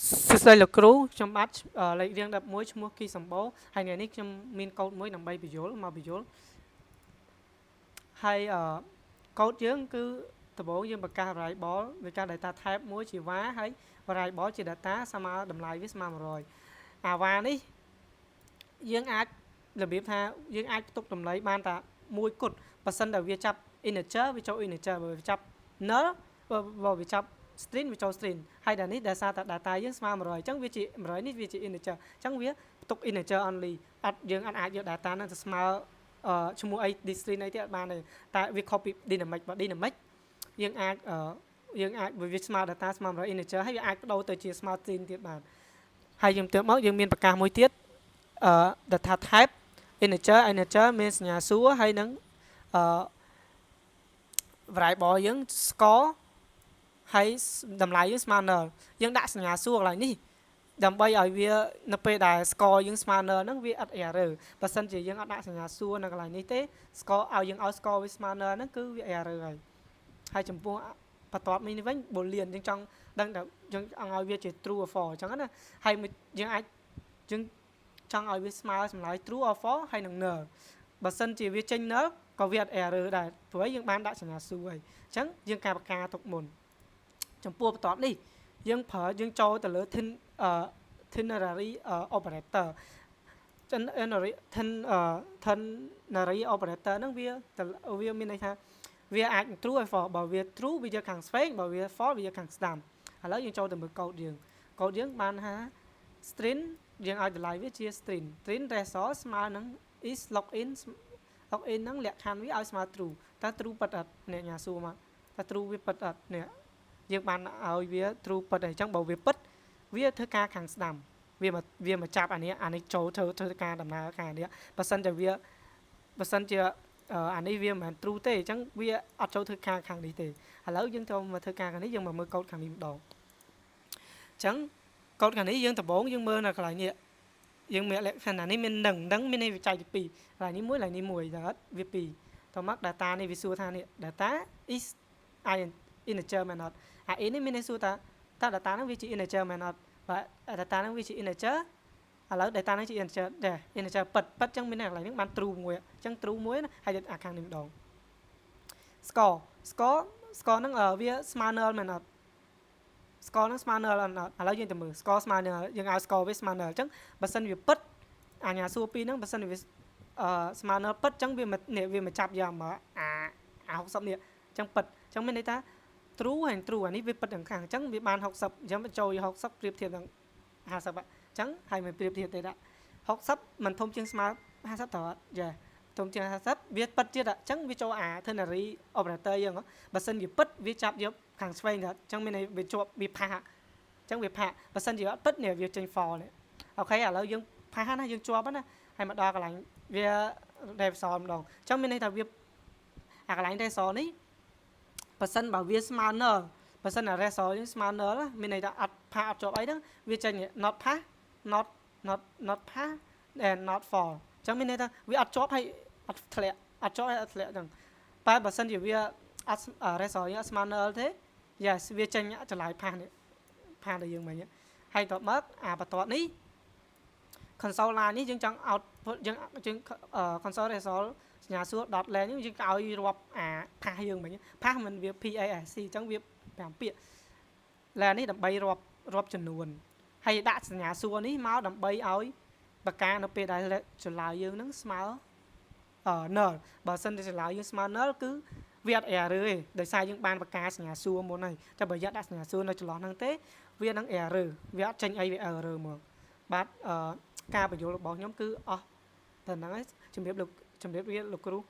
សួស្តីលោកគ្រូខ្ញុំបាទលេខរៀង11ឈ្មោះគីសម្បូរហើយថ្ងៃនេះខ្ញុំមានកូដមួយដើម្បីបញ្យល់មកបញ្យល់ហើយកូដយើងគឺដំបូងយើងបង្កើត variable វាកើត data type មួយជា var ហើយ variable ជា data ស្មើតម្លៃវាស្មើ100អា var នេះយើងអាចរបៀបថាយើងអាចផ្ទុកតម្លៃបានតែមួយគត់បើសិនតែវាចាប់ integer វាចូល integer បើវាចាប់ null បើវាចាប់ string វាចូល string ហើយដល់នេះដោយសារតែ data យើងស្មើ100អញ្ចឹងវាជា100នេះវាជា integer អញ្ចឹងវាផ្ទុក integer only អត់យើងអត់អាចយក data ហ្នឹងទៅស្មើឈ្មោះអី string អីទៀតអត់បានទេតែវាខុសពី dynamic បើ dynamic យើងអាចវាស្មើ data ស្មើ100 integer ហើយវាអាចបដូរទៅជាស្មើ string ទៀតបានហើយយើងទៅមកយើងមានប្រកាសមួយទៀតអឺ data type integer integer មានសញ្ញាសួរហើយនឹងអឺ variable យើង score ហើយតម្លៃយើងស្មើ null យើងដាក់សញ្ញាសួរកន្លែងនេះដើម្បីឲ្យវានៅពេលដែល score យើងស្មើ null ហ្នឹងវាអត់ error បើសិនជាយើងអត់ដាក់សញ្ញាសួរនៅកន្លែងនេះទេ score ឲ្យយើងឲ្យ score វាស្មើ null ហ្នឹងគឺវា error ហើយហើយចំពោះបន្ទាប់នេះវិញ boolean យើងចង់ដឹងថាយើងចង់ឲ្យវាជា true or false អញ្ចឹងណាហើយយើងអាចយើងចង់ឲ្យវាស្មើចម្លើយ true or false ហើយនឹង null បើសិនជាវាចេញ null ក៏វាអត់ error ដែរព្រោះយើងបានដាក់សញ្ញាសួរហើយអញ្ចឹងយើងការប្រកាទុកមុនចំពោះបន្ទាប់នេះយើងប្រើយើងចូលទៅលើ tin ternary operator ternary ternary operator ហ្នឹងវាវាមានន័យថាវាអាច true ហើយ false បើវា true វាយកខាងឆ្វេងបើវា false វាយកខាងស្ដាំឥឡូវយើងចូលទៅមើលកូដយើងកូដយើងបានថា string យើងឲ្យតម្លៃវាជា string string result ស្មើនឹង is login login ហ្នឹងលក្ខខណ្ឌវាឲ្យស្មើ true តើ true ពិតអត់អ្នកញ៉ាសួរមកតើ true វាពិតអត់នេះយើងបានឲ្យវា true ពិតហើយអញ្ចឹងបើវាពិតវាធ្វើការខាងស្ដាំវាមកចាប់អានេះអានេះចូលធ្វើធ្វើការដំណើរការនេះបើសិនជាវាបើសិនជាអានេះវាមិនមែន true ទេអញ្ចឹងវាអត់ចូលធ្វើការខាងនេះទេឥឡូវយើងចូលមកធ្វើការខាងនេះយើងមកមើលកូដខាងនេះម្ដងអញ្ចឹងកូដខាងនេះយើងដំបូងយើងមើលនៅកន្លែងនេះយើងមានលក្ខណៈនេះមាននឹងនឹងមានន័យវិច័យទី2កន្លែងនេះមួយកន្លែងនេះមួយតើអត់វា2តមក data នេះវាសួរថានេះ data is i integer មែនអត់អា i នេះមានន័យសួរថាតើ data ហ្នឹងវាជា integer មែនអត់បាទ data ហ្នឹងវាជា integer ឥឡូវ data ហ្នឹងជា integer ដែរ integer ពិតពិតចឹងមានន័យកន្លែងហ្នឹងបាន true មួយអញ្ចឹង true មួយណាហើយអាខាងនេះម្ដង score score score ហ្នឹងវាស្មើ null មែនអត់ score ហ្នឹងស្មើ null អត់ឥឡូវយើងទៅមើល score ស្មើ null យើងឲ្យ score វាស្មើ null អញ្ចឹងបើសិនវាពិតអាញាសួរពីរហ្នឹងបើសិនវាអឺស្មើ null ពិតអញ្ចឹងវាមកនេះវាមកចាប់យកមកអាអា60នេះអញ្ចឹងពិតអញ្ចឹងមានន័យថា true ហើយ true អានេះវាពិតទាំងខាងអញ្ចឹងវាបាន60អញ្ចឹងចូល60ប្រៀបធៀបនឹង50អញ្ចឹងហើយមិនប្រៀបធៀបទេដាក់60មិនធំជាងស្មើ50តើអត់យ៉ាធំជាង50វាពិតទៀតអញ្ចឹងវាចូលអា ternary operator យើងបើសិនជាពិតវាចាប់យកខាងឆ្វេងទៅអញ្ចឹងមានន័យវាជាប់វា pass អញ្ចឹងវា pass បើសិនជាអត់ពិតនេះវាចេញ false នេះOK ឥឡូវយើង pass ណាយើងជាប់ណាហើយមកដល់កន្លែងវា result ម្ដងអញ្ចឹងមានន័យថាវាអាកន្លែង result នេះបើសិនបើវាស្មើ null បើសិនអា result នេះស្មើ null មានន័យថាអត់ pass អត់ជាប់អីហ្នឹងវាចេញ not pass not not not pass and not fall អញ្ចឹងមានន័យថាវាអត់ជាប់ហើយអត់ធ្លាក់អត់ជាប់ហើយអត់ធ្លាក់អញ្ចឹងតែបើសិនជាវាអត់ result នេះអត់ស្មើ null ទេ yes វាចេញចម្លើយ pass នេះ pass ដែលយើងមិញហើយតបមកអាបន្ទាត់នេះ console line នេះយើងចង់ output យើងយើង console result សញ្ញាសួរ dot length នេះយើងឲ្យរាប់អា pass យើងមិញ pass មិនវា PASC អញ្ចឹងវា5ពាក្យ len នេះដើម្បីរាប់រាប់ចំនួនហើយដាក់សញ្ញាសួរនេះមកដើម្បីឲ្យបកានៅពេលដែលចម្លើយយើងនឹងស្មើ null បើសិនជាចម្លើយយើងស្មើ null គឺវាអត់ error ទេដោយសារយើងបានបកាសញ្ញាសួរមុនហើយតែបើយើងដាក់សញ្ញាសួរនៅចន្លោះហ្នឹងទេវានឹង error វាអត់ចេញអីវា error មកបាទអឺការបញ្យល់របស់ខ្ញុំគឺអស់តែហ្នឹងហើយជំរាបលោកជំរាបលាលោកគ្រូ។